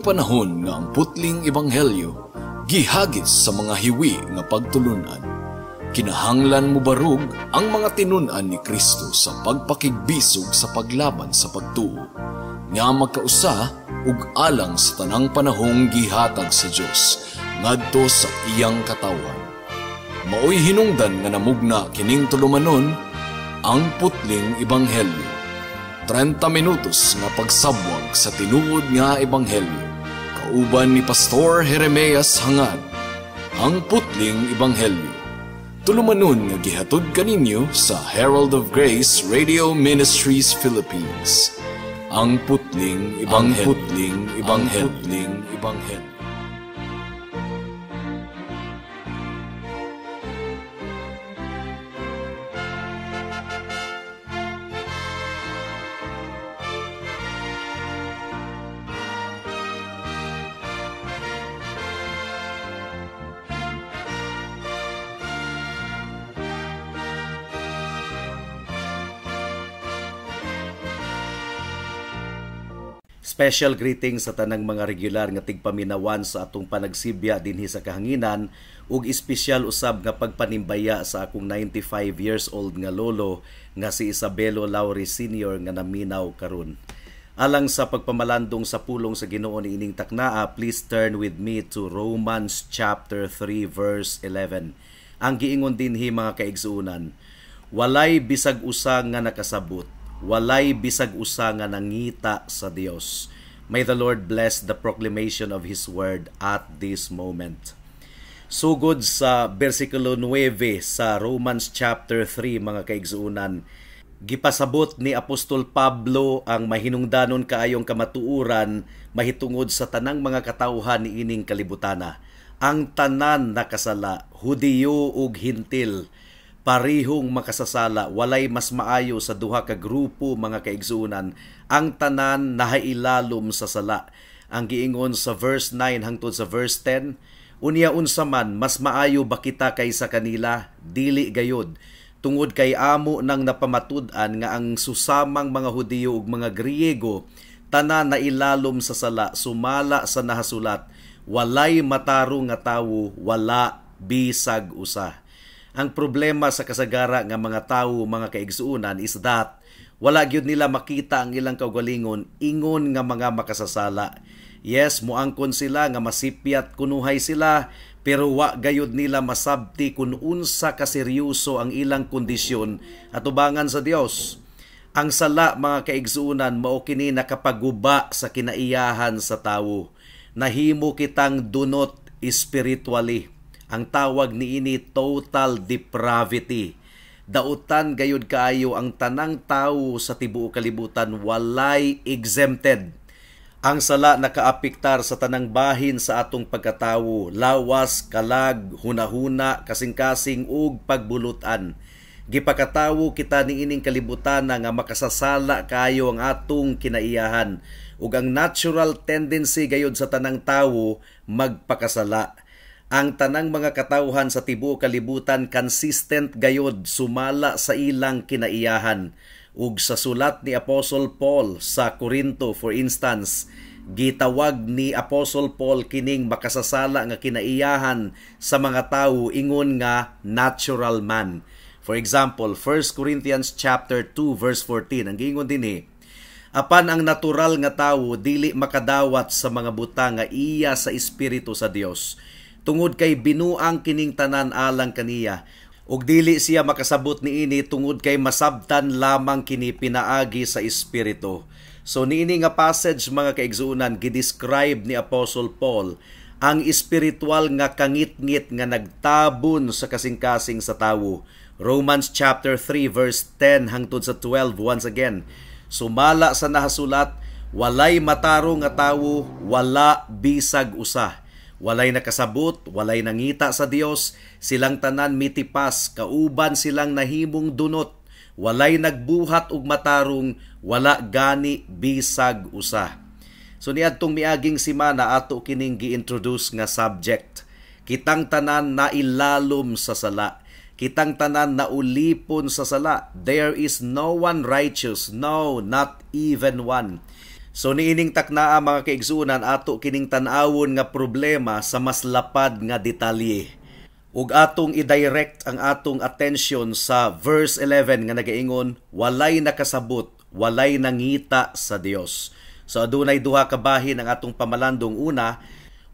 panahon nga ang putling ebanghelyo gihagis sa mga hiwi nga pagtulunan. Kinahanglan mobarug ang mga tinun-an ni Kristo sa pagpakigbisog sa paglaban sa pagtuo, nga magkausa ug alang sa tanang panahong gihatag sa Dios ngadto sa iyang katawhan. Maoy hinungdan nga namugna kining tulumanon, ang putling ebanghelyo. 30 minutos nga pagsabwag sa tinuod nga ebanghelyo. Kauban ni Pastor Jeremias Hangad, ang putling ebanghelyo. Tulumanon nga gihatod kaninyo sa Herald of Grace Radio Ministries Philippines. Ang putling ebanghelyo. Putling ebanghelyo. Putling ebanghelyo. Special greetings sa tanang mga regular nga tigpaminawan sa atong panagsibya dinhi sa kahanginan ug espesyal usab nga pagpanimbaya sa akong 95 years old nga lolo nga si Isabelo Lauri Sr. nga naminaw karon. Alang sa pagpamalandong sa pulong sa Ginoo niining taknaa, please turn with me to Romans chapter 3 verse 11. Ang giingon dinhi, mga kaigsuonan, walay bisag usa nga nakasabot, walay bisag usa nga nangita sa Dios. May the Lord bless the proclamation of His word at this moment. Sugod sa versikulo 9 sa Romans chapter 3, mga kaigsuonan, gipasabot ni Apostol Pablo ang mahinungdanon kaayong kamatuoran mahitungod sa tanang mga katawhan niining kalibutana. Ang tanan nakasala, Hudiyo ug Hintil, parihong makasasala, walay mas maayo sa duha ka grupo, mga kaigsuonan. Ang tanan nahailalom sa sala. Ang giingon sa verse 9 hangtod sa verse 10, unya unsa man, mas maayo ba kita kaysa kanila? Dili gayod. Tungod kay amo nang napamatud-an nga ang susamang mga Hudiyo ug mga Griego tanan nailalom sa sala, sumala sa nahasulat, walay matarong nga tawo, wala bisag usa. Ang problema sa kasagara nga mga tawo, mga kaigsuonan, is that wala gyud nila makita ang ilang kaugalingon ingon nga mga makasasala. Yes, muangkon sila nga masipyat kunuhay sila, pero wa gayud nila masabti kun unsa ka seryoso ang ilang kondisyon atubangan sa Dios. Ang sala, mga kaigsuonan, mao kini nakapaguba sa kinaiyahan sa tawo. Nahimo kitang dunot spiritually. Ang tawag niini total depravity. Dautan gayud kaayo ang tanang tawo sa tibuok kalibutan, walay exempted. Ang sala nakaapektar sa tanang bahin sa atong pagkatawo, lawas, kalag, hunahuna, kasing-kasing ug pagbulutan. Gipakatawo kita niining kalibutan nga makasasala kaayo ang atong kinaiyahan ug ang natural tendency gayud sa tanang tawo magpakasala. Ang tanang mga katawhan sa tibuok kalibutan consistent gayod sumala sa ilang kinaiyahan. Ug sa sulat ni Apostle Paul sa Corinto, for instance, gitawag ni Apostle Paul kining makasasala nga kinaiyahan sa mga tawo ingon nga natural man. For example, 1 Corinthians chapter 2 verse 14, ang giingon dinhi, apan ang natural nga tawo dili makadawat sa mga butang nga iya sa espiritu sa Dios, tungod kay binuang kining tanan alang kaniya, ug dili siya makasabot niini tungod kay masabtan lamang kini pinaagi sa espiritu. So niini nga passage, mga kaigsuonan, gidescribe ni Apostle Paul ang espiritual nga kangitngit nga nagtabon sa kasing-kasing sa tawo. Romans chapter 3 verse 10 hangtod sa 12 once again. Sumala sa nahasulat, walay matarong nga tawo, wala bisag usa. Walay nakasabot, walay nangita sa Dios, silang tanan mitipas, kauban silang nahimong dunot, walay nagbuhat og matarong, wala gani bisag usa. So niadtong miaging semana ato kining gi-introduce nga subject. Kitang tanan nailalom sa sala. Kitang tanan naulipon sa sala. There is no one righteous, no, not even one. So niining taknaa, mga kaigsuonan, ato kining tan-awon nga problema sa mas lapad nga detalye. Ug atong i-direct ang atong attention sa verse 11 nga nagaingon, "Walay nakasabot, walay nangita sa Dios." So adunay duha ka bahin ang atong pamalandong. Una,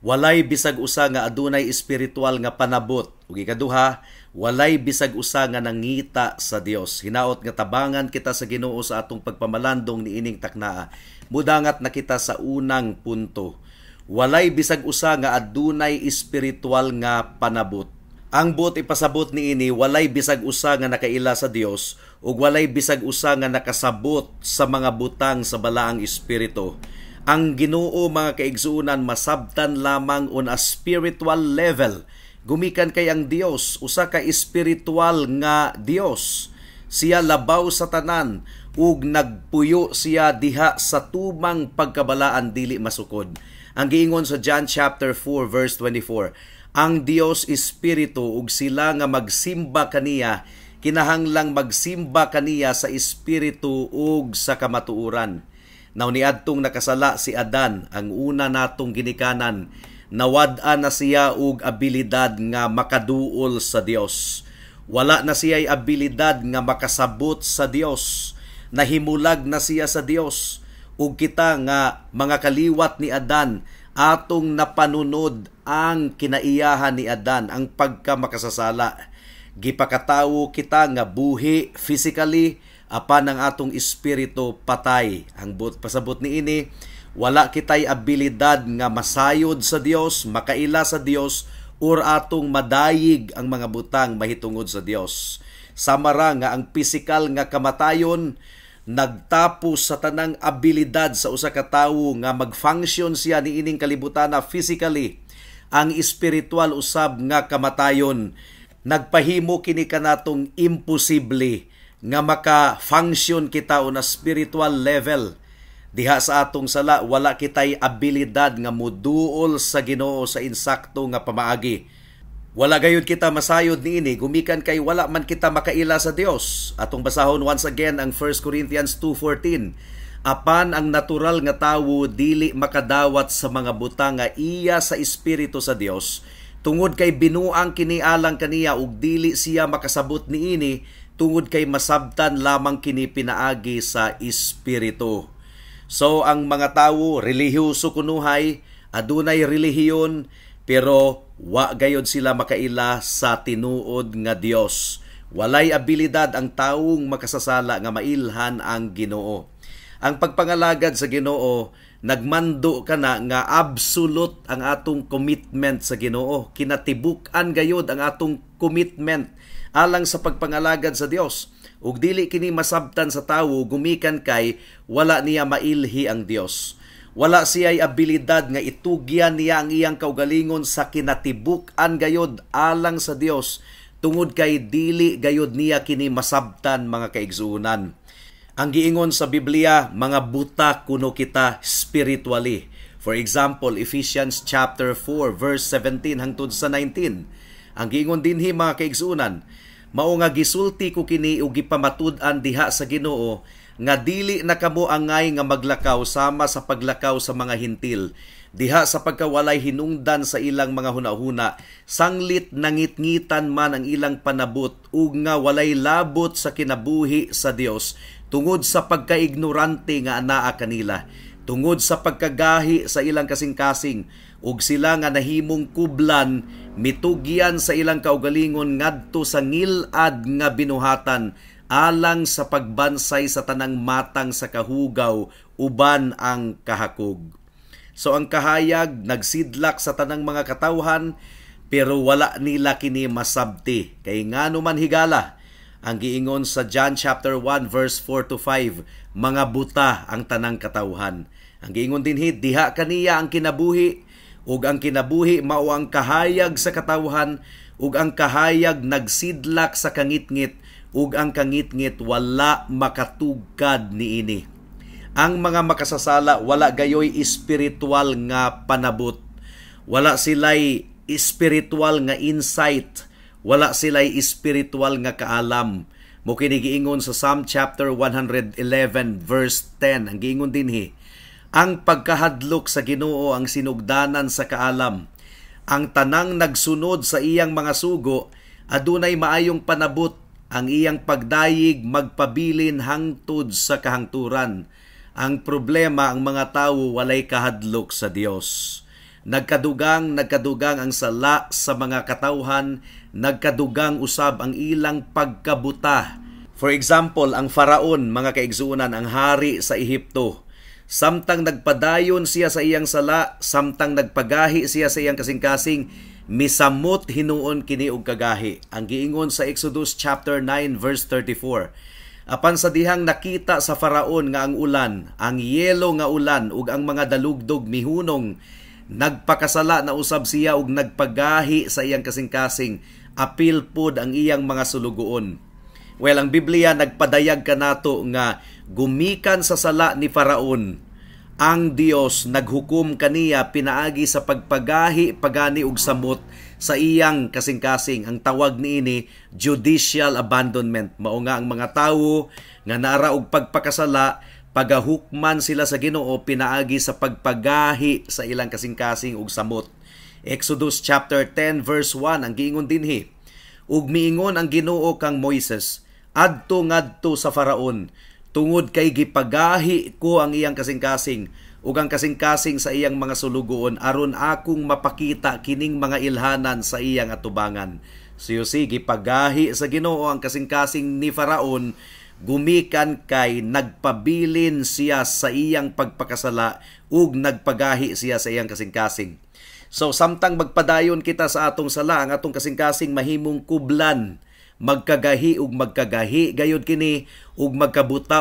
walay bisag usa nga adunay espiritual nga panabot. Ug ikaduha, walay bisag usa nga nangita sa Dios. Hinaot nga tabangan kita sa Ginoo sa atong pagpamalandong niining taknaa. Mudangat na kita sa unang punto. Walay bisag usa nga adunay espiritual nga panabot. Ang buot ipasabot niini, walay bisag usa nga nakaila sa Dios ug walay bisag usa nga nakasabot sa mga butang sa Balaang Espiritu. Ang Ginoo, mga kaigsuonan, masabtan lamang on a spiritual level. Gumikan kay ang Dios usa ka espiritual nga Dios. Siya labaw sa tanan ug nagpuyo siya diha sa tumang pagkabalaan, dili masukod. Ang giingon sa John chapter 4 verse 24, ang Dios espiritu ug sila nga magsimba kaniya kinahanglang magsimba kaniya sa espiritu ug sa kamatuoran. Now niadtong nakasala si Adan, ang una natong ginikanan, nawad-an na siya og abilidad nga makaduol sa Dios. Wala na siya abilidad nga makasabot sa Dios. Nahimulag na siya sa Dios. Ug kita nga mga kaliwat ni Adan, atong napanunod ang kinaiyahan ni Adan, ang pagka makasasala. Gipakatawo kita nga buhi physically, apan ang atong espiritu patay. Ang buot pasabot niini, wala kitay abilidad nga masayod sa Dios, makaila sa Dios, or atong madayig ang mga butang mahitungod sa Dios. Samara nga ang pisikal nga kamatayon nagtapos sa tanang abilidad sa usa ka tawo nga mag-function siya niining kalibutana physically, ang espiritual usab nga kamatayon nagpahimo kini kanatong imposible nga maka-function kita on a spiritual level. Diha sa atong sala, wala kitay abilidad nga muduol sa Ginoo sa insakto nga pamaagi. Wala gayud kita masayod niini gumikan kay wala man kita makaila sa Dios. Atong basahon once again ang 1 Corinthians 2:14. Apan ang natural nga tawo dili makadawat sa mga butang nga iya sa espiritu sa Dios tungod kay binuang kini alang kaniya, ug dili siya makasabot niini tungod kay masabtan lamang kini pinaagi sa espiritu. So ang mga tawo relihiyoso kunuhay, adunay relihiyon, pero wa gayod sila makaila sa tinuod nga Dios. Walay abilidad ang taong makasasala nga mailhan ang Ginoo. Ang pagpangalagad sa Ginoo nagmando kana nga absolute ang atong commitment sa Ginoo. Kinatibuk-an gayod ang atong commitment alang sa pagpangalagad sa Dios. Ug dili kini masabtan sa tawo gumikan kay wala niya mailhi ang Dios. Wala siya'y abilidad nga itugyan niya ang iyang kaugalingon sa kinatibuk-an gayod alang sa Dios tungod kay dili gayod niya kini masabtan, mga kaigsuonan. Ang giingon sa Biblia, mga buta kuno kita spiritually. For example, Ephesians chapter 4 verse 17 hangtod sa 19. Ang giingon dinhi, mga kaigsuonan, "Mao nga gisulti ko kini ug gipamatud-an diha sa Ginoo nga dili na kamo angay nga maglakaw sama sa paglakaw sa mga Hentil diha sa pagkawalay hinungdan sa ilang mga hunahuna, sanglit nangitngitan man ang ilang panabot ug nga walay labot sa kinabuhi sa Dios tungod sa pagkaignorante nga anaa kanila, tungod sa pagkagahi sa ilang kasing-kasing, ug sila nga nahimong kublan mitugyan sa ilang kaugalingon ngadto sa ngilad nga binuhatan alang sa pagbansay sa tanang matang sa kahugaw uban ang kahakog." So ang kahayag nagsidlak sa tanang mga katawhan, pero wala nila kini masabti. Kay ngano man, higala? Ang giingon sa John chapter 1 verse 4 to 5, mga buta ang tanang katawhan. Ang giingon dinhi, diha kaniya ang kinabuhi, ug ang kinabuhi mao ang kahayag sa katawhan, ug ang kahayag nagsidlak sa kangitngit, ug ang kangitngit wala makatugkad niini. Ang mga makasasala wala gayoy espiritual nga panabot. Wala sila'y espiritual nga insight. Wala sila'y espiritual nga kaalam. Mao kini giingon sa Psalm chapter 111 verse 10. Ang giingon dinhi, Ang pagkahadlok sa Ginoo ang sinugdanan sa kaalam. Ang tanang nagsunod sa iyang mga sugo adunay maayong panabot, ang iyang pagdayig magpabilin hangtod sa kahangturan. Ang problema, ang mga tawo walay kahadlok sa Dios. Nagkadugang, nagkadugang ang sala sa mga katawhan, nagkadugang usab ang ilang pagkabuta. For example, ang Faraon, mga kaigsuonan, ang hari sa Ehipto. Samtang nagpadayon siya sa iyang sala, samtang nagpagahi siya sa iyang kasing-kasing, misamot hinuon kini og kagahi. Ang giingon sa Exodus chapter 9 verse 34. Apan sa dihang nakita sa Faraon nga ang ulan, ang yelo nga ulan ug ang mga dalugdog mihunong, nagpakasala na usab siya ug nagpagahi sa iyang kasing-kasing, apil pod ang iyang mga sulugoon. Well, ang Biblia nagpadayag kanato nga gumikan sa sala ni Faraon, ang Dios naghukom kaniya pinaagi sa pagpagahi pagani og samot sa iyang kasing-kasing. Ang tawag niini, judicial abandonment. Mao nga ang mga tawo nga naara og pagpakasala, pagahukman sila sa Ginoo pinaagi sa pagpagahi sa ilang kasing-kasing og samot. Exodus chapter 10 verse 1 ang giingon dinhi. Ug miingon ang Ginoo kang Moises, "Adto ngadto sa Faraon, tungod kay gipagahi ko ang iyang kasing-kasing ug ang kasing-kasing sa iyang mga sulugoon, aron akong mapakita kining mga ilhanan sa iyang atubangan." So you see, gipagahi sa Ginoo ang kasing-kasing ni Faraon gumikan kay nagpabilin siya sa iyang pagpakasala ug nagpagahi siya sa iyang kasing-kasing. So samtang magpadayon kita sa atong sala, ang atong kasing-kasing mahimong kublan, magkagahi ug magkagahi gayud kini, ug magkabuta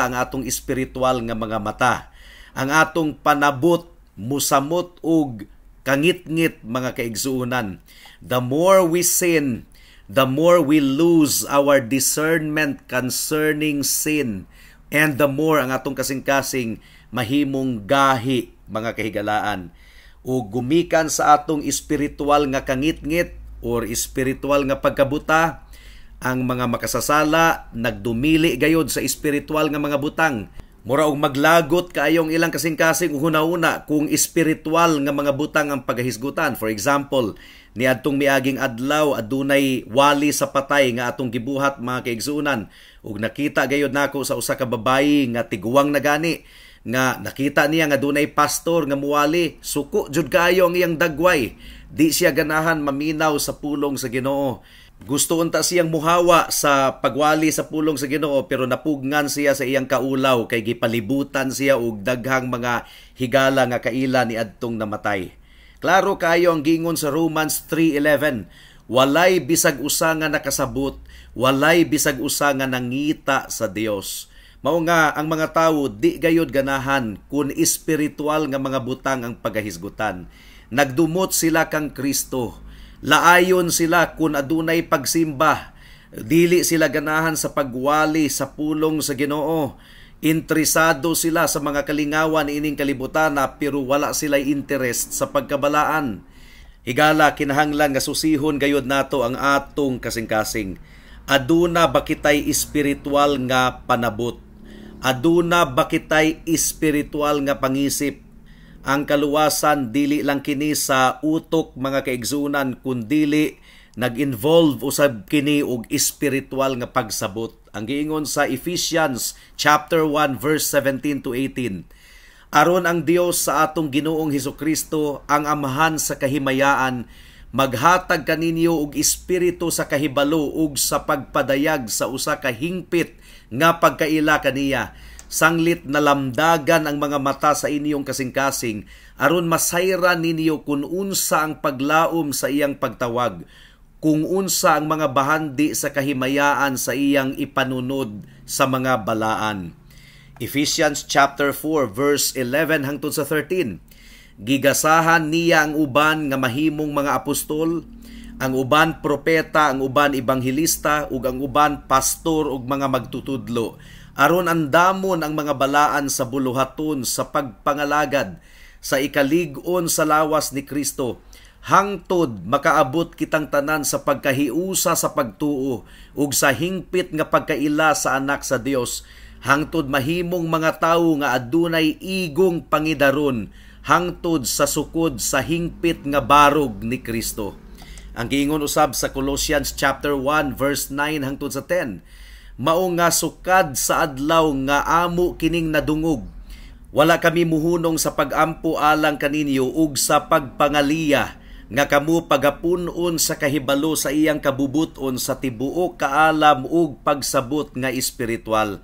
ang atong espiritual nga mga mata. Ang atong panabot musamot ug kangitngit, mga kaigsuonan. The more we sin, the more we lose our discernment concerning sin, and the more ang atong kasing-kasing mahimong gahi, mga kahigalaan. O gumikan sa atong espiritual nga kangitngit or espiritual nga pagkabuta, ang mga makasasala nagdumili gayod sa espiritual nga mga butang. Mura og maglagot kaayong ilang kasing-kasing ug hunahuna kung espiritual nga mga butang ang pagahisgutan. For example, niadtong miaging adlaw adunay wali sa patay nga atong gibuhat, mga kaigsuonan, ug nakita gayod nako sa usa ka babayi nga tiguang na gani nga nakita niya nga dunay pastor nga muwali, suko jud kaayo ang iyang dagway. Di siya ganahan maminaw sa pulong sa Ginoo. Gusto unta siyang muhawa sa pagwali sa pulong sa Ginoo, pero napugngan siya sa iyang kaulaw kay gipalibutan siya og daghang mga higala nga kaila ni adtong namatay. Klaro kayo ang giingon sa Romans 3:11, walay bisag usa nga nakasabot, walay bisag usa nga nangita sa Dios. Mao nga ang mga tawo di gayod ganahan kun espiritual nga mga butang ang pagahisgutan. Nagdumot sila kang Kristo. Laayon sila kun adunay pagsimba. Dili sila ganahan sa pagwali sa pulong sa Ginoo. Interesado sila sa mga kalingawan ining kalibutan, pero wala sila interest sa pagkabalaan. Higala, kinahanglan nga susihon gayod nato ang atong kasing-kasing. Aduna ba kitay espiritual nga panabot? Aduna ba kitay espiritual nga pangisip? Ang kaluwasan dili lang kini sa utok, mga kaigsunan, kundili nag-involve usab kini og espiritual nga pagsabot. Ang giingon sa Ephesians chapter 1 verse 17 to 18. Aron ang Dios sa atong Ginoong Hesukristo, ang Amahan sa kahimayaan, maghatag kaninyo og espiritu sa kahibalo ug sa pagpadayag sa usa ka hingpit nga pagkaila kaniya, sanglit nalamdagan ang mga mata sa inyong kasing-kasing, aron masayran ninyo kung unsa ang paglaom sa iyang pagtawag, kung unsa ang mga bahandi sa kahimayaan sa iyang ipanunod sa mga balaan. Ephesians chapter 4 verse 11 hangtod sa 13. Gigasahan niya ang uban nga mahimong mga apostol, ang uban propeta, ang uban ebanghelista, ug ang uban pastor ug mga magtutudlo, aron andamon ang mga balaan sa buluhaton sa pagpangalagad sa ikalig-on sa lawas ni Kristo, hangtod makaabot kitang tanan sa pagkahiusa sa pagtuo ug sa hingpit nga pagkaila sa Anak sa Dios, hangtod mahimong mga tawo nga adunay igong pangidaron hangtod sa sukod sa hingpit nga barog ni Kristo. Ang giingon usab sa Colossians chapter 1 verse 9 hangtod sa 10, mao nga sukad sa adlaw nga amo kining nadungog, wala kami muhunong sa pagampo alang kaninyo ug sa pagpangaliya nga kamo pagapun-on sa kahibalo sa iyang kabubuton sa tibuok kaalam ug pagsabot nga espiritual,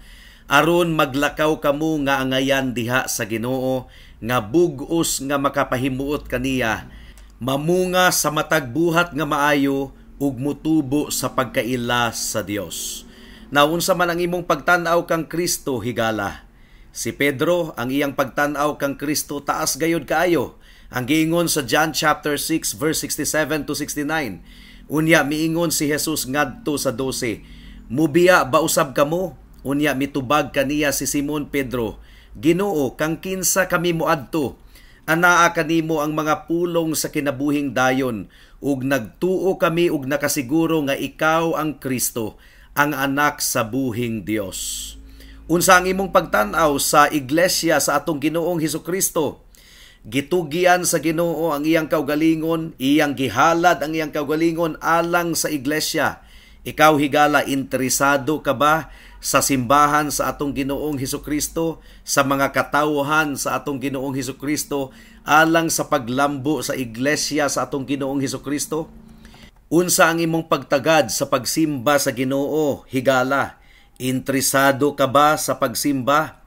aron maglakaw kamo nga angayan diha sa Ginoo, nga bug-os nga makapahimuot kaniya, mamunga sa matag buhat nga maayo ug mutubo sa pagkaila sa Dios. Naunsa man ang imong pagtan-aw kang Kristo, higala? Si Pedro, ang iyang pagtan-aw kang Kristo taas gayud kaayo. Ang giingon sa John chapter 6 verse 67 to 69. Unya miingon si Jesus ngadto sa 12, "Mubiya ba usab kamo?" Unya mitubag kaniya si Simon Pedro, "Ginoo, kang kinsa kami moadto? Anaa kanimo ang mga pulong sa kinabuhing dayon, ug nagtuo kami ug nakasiguro nga ikaw ang Kristo, ang anak sa buhing Dios." Unsa ang imong pagtan-aw sa iglesia sa atong Ginoong Hesukristo? Gitugyan sa Ginoo ang iyang kaugalingon, iyang gihalad ang iyang kaugalingon alang sa iglesia. Ikaw, higala, interesado ka ba sa simbahan sa atong Ginoong Hesukristo, sa mga katawhan sa atong Ginoong Hesukristo, alang sa paglambo sa iglesia sa atong Ginoong Hesukristo? Unsa ang imong pagtagad sa pagsimba sa Ginoo, higala? Interesado ka ba sa pagsimba?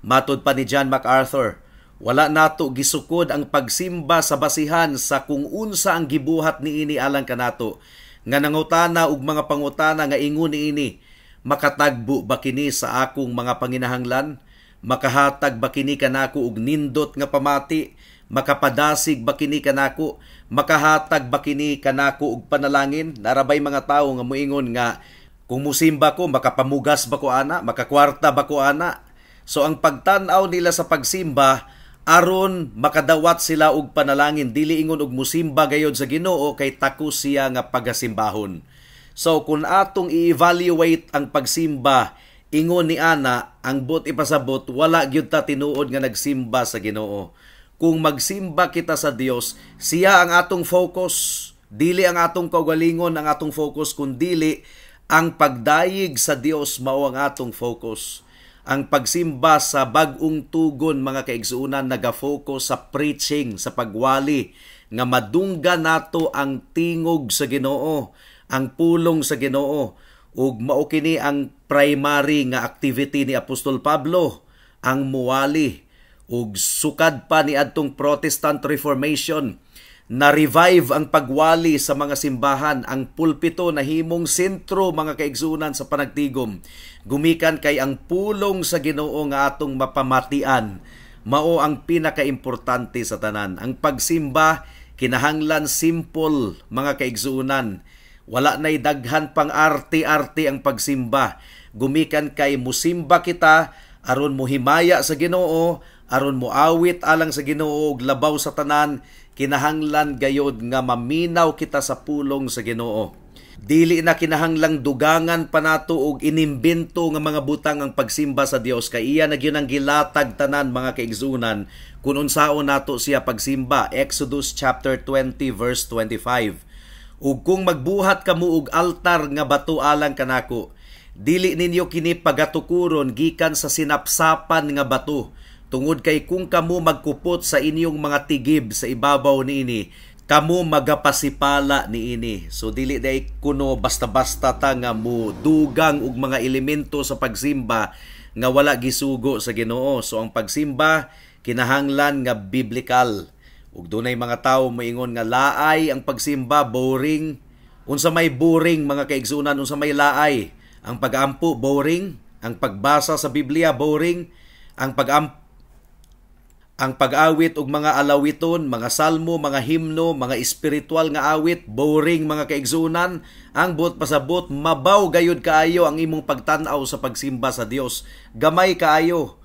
Matod pa ni John MacArthur, wala nato gisukod ang pagsimba sa basihan sa kung unsa ang gibuhat niini alang kanato, nga nangutana og mga pangutana nga ingon niini: "Makatagbo ba kini sa akong mga panginahanglan? Makahatag ba kini kanako og nindot nga pamati? Makapadasig ba kini kanako? Makahatag ba kini kanako og panalangin?" Narabay mga tawo nga moingon nga kung musimba ko, makapamugas ba ko ana? Makakwarta ba ko ana? So ang pagtan-aw nila sa pagsimba aron makadawat sila og panalangin, dili ingon og musimba gayod sa Ginoo kay takos siya nga pagasimbahon. So kung atong i-evaluate ang pagsimba ingon ni ana, ang buot ipasabot, wala gyud ta tinuod nga nagsimba sa Ginoo. Kung magsimba kita sa Dios, siya ang atong focus, dili ang atong kaugalingon ang atong focus, kun dili ang pagdayeg sa Dios mao ang atong focus. Ang pagsimba sa bag-ong tugon, mga kaigsuonan, naga-focus sa preaching, sa pagwali, nga madungga nato ang tingog sa Ginoo, ang pulong sa Ginoo. Ug mao kini ang primary nga activity ni Apostol Pablo, ang muwali. Ug sukad pa ni adtong Protestant Reformation, na-revive ang pagwali sa mga simbahan, ang pulpito nahimong sentro, mga kaigsuonan, sa panagtigom. Gumikan kay ang pulong sa Ginoo nga atong mapamatian, mao ang pinakaimportante sa tanan. Ang pagsimba kinahanglan simple, mga kaigsuonan. Wala na'y daghan pang arte-arte ang pagsimba. Gumikan kay musimba kita aron muhimaya sa Ginoo, aron muawit alang sa Ginoo, ug labaw sa tanan kinahanglan gayod nga maminaw kita sa pulong sa Ginoo. Dili na kinahanglang dugangan pa nato og inimbento nga mga butang ang pagsimba sa Dios, kay iya na gyud ang gilatag tanan, mga kaigsuonan, kung unsaon nato siya pagsimba. Exodus chapter 20 verse 25. "Ug kung magbuhat kamo og altar nga bato alang kanako, dili ninyo kini pagatukuron gikan sa sinapsapan nga bato, tungod kay kung kamo magkupot sa inyong mga tigib sa ibabaw niini, kamo magapasipala niini." So dili day kuno basta-basta ta nga mo dugang og mga elemento sa pagsimba nga wala gisugo sa Ginoo. So ang pagsimba kinahanglan nga biblical. Ug dunay mga tawo moingon nga laay ang pagsimba, boring. Unsa may boring, mga kaigsuonan? Unsa may laay? Ang pag-ampo, boring? Ang pagbasa sa Biblia, boring? Ang pag-awit og mga alawiton, mga salmo, mga himno, mga espiritual nga awit, boring, mga kaigsuonan? Ang buot pasabot, mabaw gayud kaayo ang imong pagtan-aw sa pagsimba sa Dios. Gamay kaayo.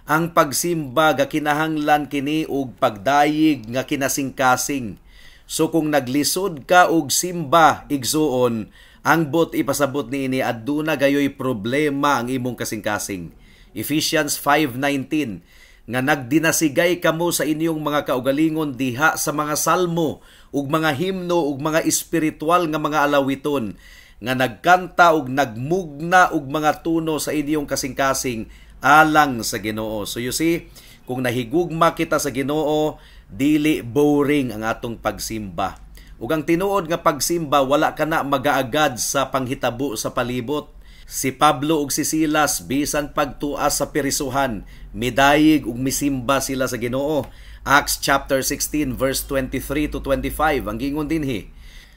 Ang pagsimba gakinahanglan kini og pagdayeg nga kinasingkasing. So kung naglisod ka og simba, igsuon, ang buot ipasabot niini, aduna gayoy problema ang imong kasingkasing. Ephesians 5:19, nga nagdinasigay kamo sa inyong mga kaugalingon diha sa mga salmo ug mga himno ug mga espiritual nga mga alawiton, nga nagkanta ug nagmugna og mga tuno sa inyong kasing-kasing alang sa Ginoo. So you see, kung nahigugma kita sa Ginoo, dili boring ang atong pagsimba. Ug ang tinuod nga pagsimba, wala kana magaagad sa panghitabo sa palibot. Si Pablo ug si Silas, bisan pagtuas sa pirisuhan, midayig ug misimba sila sa Ginoo. Acts chapter 16 verse 23 to 25 ang giingon dinhi.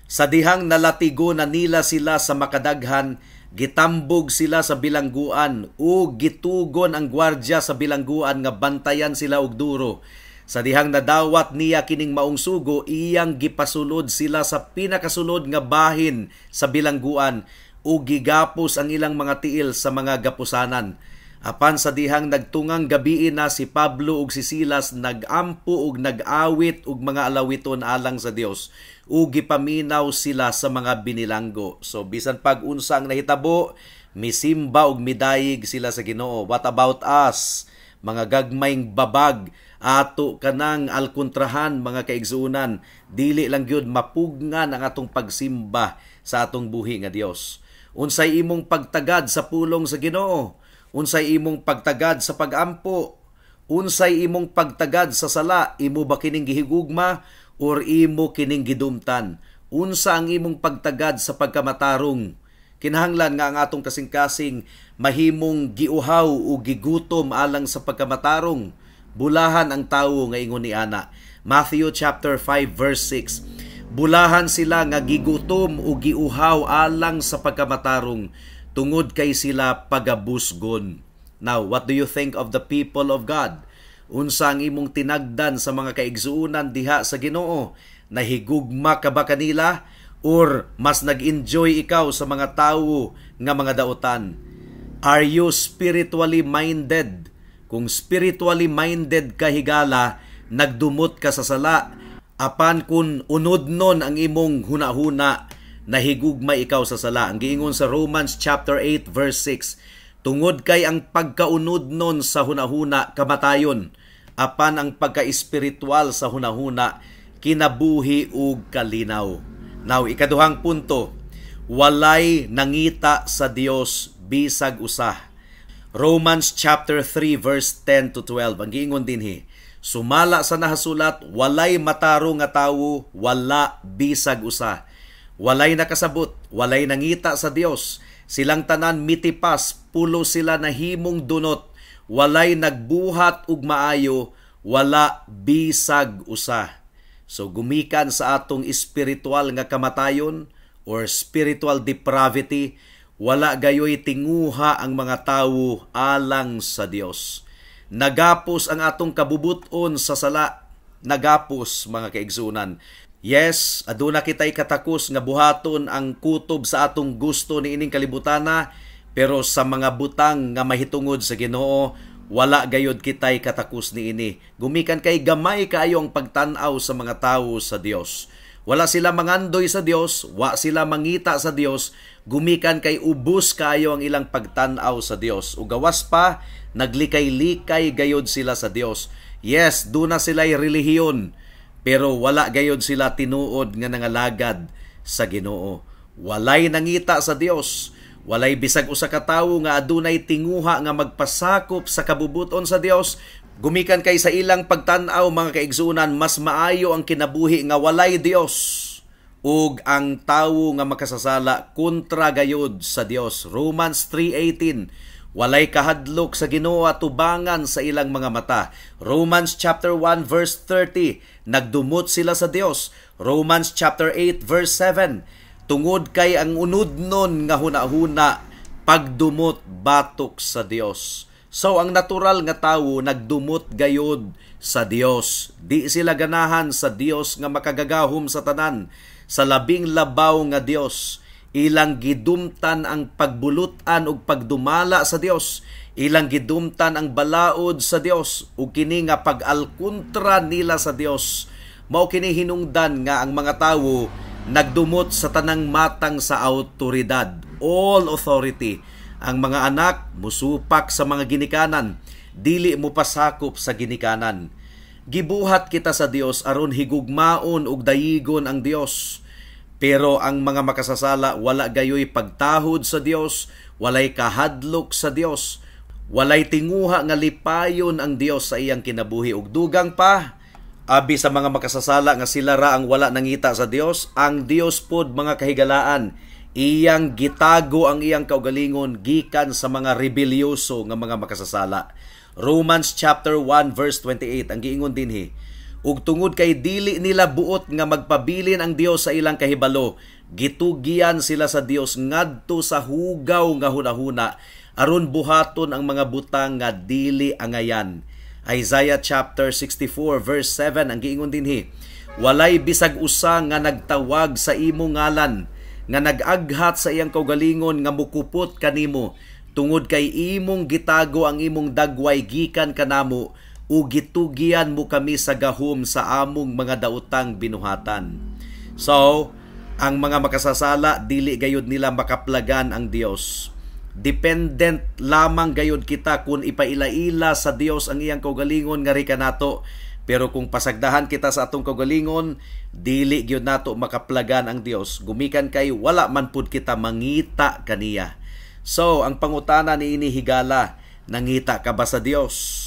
Sa dihang nalatigo na nila sila sa makadaghan, gitambog sila sa bilangguan ug gitugon ang gwardya sa bilangguan nga bantayan sila og duro. Sa dihang nadawat niya kining maong sugo, iyang gipasulod sila sa pinakasulod nga bahin sa bilangguan ug gigapos ang ilang mga tiil sa mga gapusanan. Apan sa dihang nagtungang gabii na, si Pablo ug si Silas nagampo ug nag-awit og mga alawiton alang sa Dios ug gipaminaw sila sa mga binilanggo. So bisan pag unsa ang nahitabo, misimba ug midayig sila sa Ginoo. What about us? Mga gagmayng babag, ato kanang alkontrahan, mga kaigsuonan, dili lang gyud mapugngan ang atong pagsimba sa atong buhi nga Dios. Unsay imong pagtagad sa pulong sa Ginoo? Unsay imong pagtagad sa pagampo? Unsay imong pagtagad sa sala? Imo ba kining gihigugma or imo kining gidumtan? Unsa ang imong pagtagad sa pagkamatarong? Kinahanglan nga ang atong kasing-kasing mahimong giuhaw o gigutom alang sa pagkamatarong. Bulahan ang tawo nga ingon ni ana. Matthew chapter 5 verse 6. Bulahan sila nga gigutom o giuhaw alang sa pagkamatarong, tungod kay sila pagabusgon. Now, what do you think of the people of God? Unsa ang imong tinagdan sa mga kaigsuonan diha sa Ginoo? Nahigugma ka ba kanila or mas nag-enjoy ikaw sa mga tawo nga mga dautan? Are you spiritually minded? Kung spiritually minded ka, higala, nagdumot ka sa sala. Apan kung unodnon ang imong hunahuna, nahigugma ikaw sa sala. Ang giingon sa Romans chapter 8 verse 6, tungod kay ang pagkaunodnon sa hunahuna kamatayon, apan ang pagka-espiritual sa hunahuna kinabuhi ug kalinaw. Now, ikaduhang punto, walay nangita sa Dios bisag usa. Romans chapter 3 verse 10 to 12 ang giingon dinhi. Sumala sa nahasulat, walay matarong nga tawo, wala bisag usa. Walay nakasabot, walay nangita sa Dios. Silang tanan mitipas, pulo sila nahimong dunot. Walay nagbuhat og maayo, wala bisag usa. So gumikan sa atong espiritual nga kamatayon or spiritual depravity, wala gayoy tinguha ang mga tawo alang sa Dios. Nagapos ang atong kabubuton sa sala. Nagapos, mga kaigsunan. Yes, aduna kitay katakos nga buhaton ang kutob sa atong gusto niining kalibutana, pero sa mga butang nga mahitungod sa Ginoo, wala gayod kitay katakos niini. Gumikan kay gamay kaayo ang pagtan-aw sa mga tawo sa Dios. Wala sila mangandoy sa Dios, wa sila mangita sa Dios, gumikan kay ubos kaayo ang ilang pagtan-aw sa Dios. Ug gawas pa, naglikay-likay gayod sila sa Dios. Yes, duna sila'y relihiyon, pero wala gayod sila tinuod nga nangalagad sa Ginoo. Walay nangita sa Dios. Walay bisag usa ka tawo nga adunay tinguha nga magpasakop sa kabubuton sa Dios. Gumikan kay sa ilang pagtan-aw, mga kaigsunan, mas maayo ang kinabuhi nga walay Dios ug ang tawo nga makasasala kontra gayod sa Dios. Romans 3:18, walay kahadlok sa Ginoo atubangan sa ilang mga mata. Romans chapter 1 verse 30, nagdumot sila sa Dios. Romans chapter 8 verse 7, tungod kay ang unudnon nga hunahuna pagdumot batok sa Dios. So ang natural nga tawo nagdumot gayod sa Dios. Di sila ganahan sa Dios nga makagagahom sa tanan, sa labing labaw nga Dios. Ilang gidumtan ang pagbulutan ug pagdumala sa Dios. Ilang gidumtan ang balaod sa Dios ug kini nga pag-alkontra nila sa Dios. Mao kini hinungdan nga ang mga tawo nagdumot sa tanang matang sa autoridad, all authority. Ang mga anak musupak sa mga ginikanan, dili mo pasakop sa ginikanan. Gibuhat kita sa Dios aron higugmaon ug dayigon ang Dios. Pero ang mga makasasala wala gayoy pagtahod sa Dios, walay kahadlok sa Dios, walay tinguha nga lipayon ang Dios sa iyang kinabuhi. Ug dugang pa, abi sa mga makasasala nga sila ra ang wala nangita sa Dios, ang Dios pod, mga kahigalaan, iyang gitago ang iyang kaugalingon gikan sa mga rebelyoso nga mga makasasala. Romans chapter 1 verse 28 ang giingon dinhi, "Ug tungod kay dili nila buot nga magpabilin ang Dios sa ilang kahibalo, gitugyan sila sa Dios ngadto sa hugaw nga hunahuna aron buhaton ang mga butang nga dili angayan." Isaiah chapter 64 verse 7 ang giingon dinhi, "Walay bisag usa nga nagtawag sa imong ngalan nga nag-aghat sa iyang kaugalingon nga mukupot kanimo, tungod kay imong gitago ang imong dagway gikan kanamo ug gitugyan mo kami sa gahom sa among mga daotang binuhatan." So, ang mga makasasala, dili gayud nila makaplagan ang Dios. Dependent lamang gayud kita kung ipaila-ila sa Dios ang iyang kaugalingon ngari kanato. Pero kung pasagdahan kita sa atong kaugalingon, dili gyud nato makaplagan ang Dios. Gumikan kay wala man pud kita mangita kaniya. So, ang pangutana niini, higala, nangita ka ba sa Dios?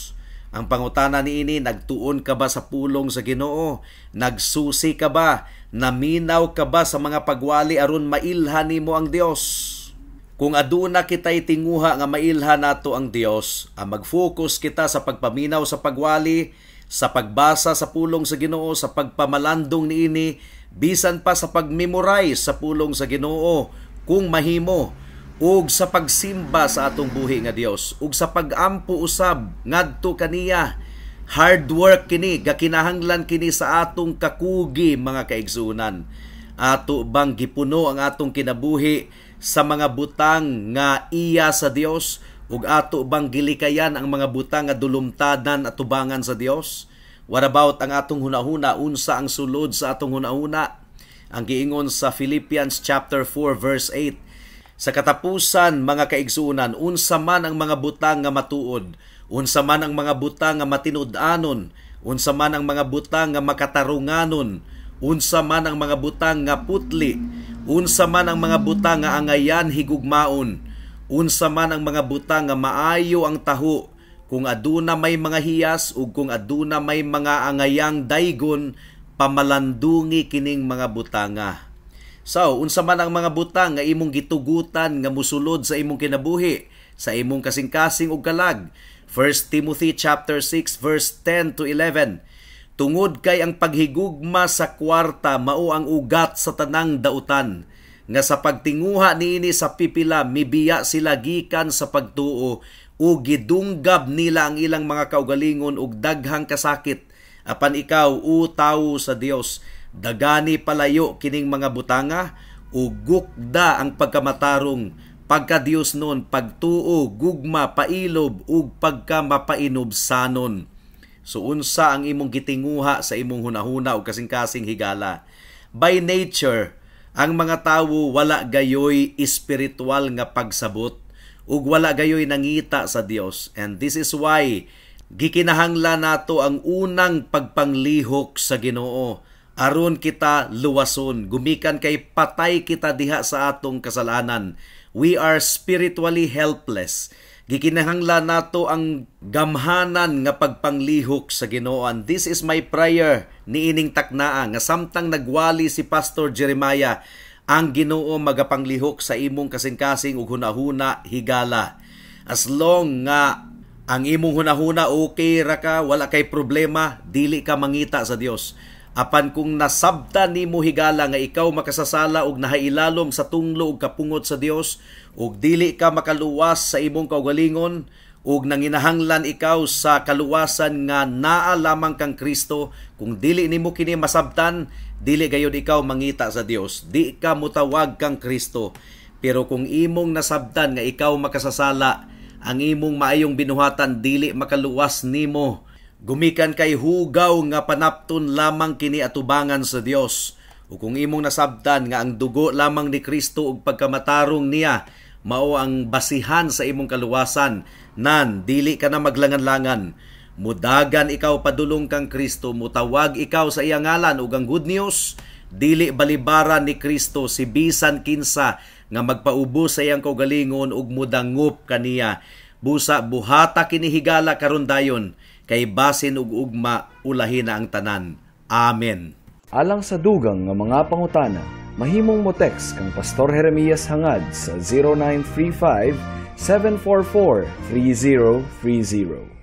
Ang pangutana niini, nagtuon ka ba sa pulong sa Ginoo? Nagsusi ka ba? Naminaw ka ba sa mga pagwali aron mailhan nimo ang Dios? Kung aduna kita'y tinguha nga mailhan nato ang Dios, ang mag-focus kita sa pagpaminaw sa pagwali, sa pagbasa sa pulong sa Ginoo, sa pagpamalandong niini, bisan pa sa pag-memorize sa pulong sa Ginoo kung mahimo, ug sa pagsimba sa atong buhi nga Dios, ug sa pagampo usab ngadto kaniya. Hard work kini, gakinahanglan kini sa atong kakugi, mga kaigsuonan. Ato bang gipuno ang atong kinabuhi sa mga butang nga iya sa Dios, ug ato bang gilikayan ang mga butang nga dulumtadan at tubangan sa Dios? What about ang atong hunahuna? Unsa ang sulod sa atong hunahuna? Ang giingon sa Philippians chapter 4 verse 8, "Sa katapusan, mga kaigsuonan, unsa man ang mga butang nga matuod, unsa man ang mga butang nga matinud-anon, unsa man ang mga butang nga makatarunganon, unsa man ang mga butang nga putli, unsa man ang mga butang nga angayan higugmaon, unsa man ang mga butang nga maayo ang taho, kung aduna may mga hiyas ug kung aduna may mga angayang daygon, pamalandungi kining mga butanga." So, unsa man ang mga butang nga imong gitugutan nga musulod sa imong kinabuhi, sa imong kasing-kasing ug kalag? 1 Timothy chapter 6 verse 10 to 11. "Tungod kay ang paghigugma sa kwarta mao ang ugat sa tanang dautan, nga sa pagtinguha niini sa pipila mibiya sila gikan sa pagtuo ug gidunggab nila ang ilang mga kaugalingon og daghang kasakit. Apan ikaw, o tawo sa Dios, dagani palayo kining mga butanga ug gukda ang pagkamatarong, pagka-Diosnon, pagtuo, gugma, pailob ug pagkamapainubsanon." So unsa ang imong gitinguha sa imong hunahuna ug kasing-kasing, higala? By nature, ang mga tawo wala gayoy espiritual nga pagsabot ug wala gayoy nangita sa Dios. And this is why gikinahanglan nato ang unang pagpanglihok sa Ginoo aron kita luwason, gumikan kay patay kita diha sa atong kasalanan. We are spiritually helpless. Gikinahanglan nato ang gamhanan nga pagpanglihok sa Ginoo. And this is my prayer niining taknaa nga samtang nagwali si Pastor Jeremiah, ang Ginoo magapanglihok sa imong kasing-kasing ug hunahuna, higala. As long nga ang imong hunahuna okay ra ka, wala kay problema, dili ka mangita sa Dios. Apan kung nasabtan nimo, higala, nga ikaw makasasala ug nahailalom sa tunglo ug kapungot sa Dios ug dili ka makaluwas sa imong kaugalingon ug nanginahanglan ikaw sa kaluwasan nga naa lamang kang Kristo, kung dili nimo kini masabtan, dili gayud ikaw mangita sa Dios. Di ka mutawag kang Kristo. Pero kung imong nasabtan nga ikaw makasasala, ang imong maayong binuhatan dili makaluwas nimo gumikan kay hugaw nga panapton lamang kini atubangan sa Dios, ug kung imong nasabtan nga ang dugo lamang ni Kristo ug pagkamatarong niya Mao ang basihan sa imong kaluwasan. Nan, dili ka na maglangan-langan. Mudagan ikaw padulong kang Kristo, mutawag ikaw sa iyang ngalan ug ang good news, dili balibaran ni Kristo si bisan kinsa nga magpaubos sa iyang kaugalingon ug mudangup kaniya. Busa buhata kini higala karon dayon, kay basin ug ugma ulahi na ang tanan. Amen. Alang sa dugang nga mga pangutana, mahimong mo text kang Pastor Jeremias Hangad sa 0935 744 3030.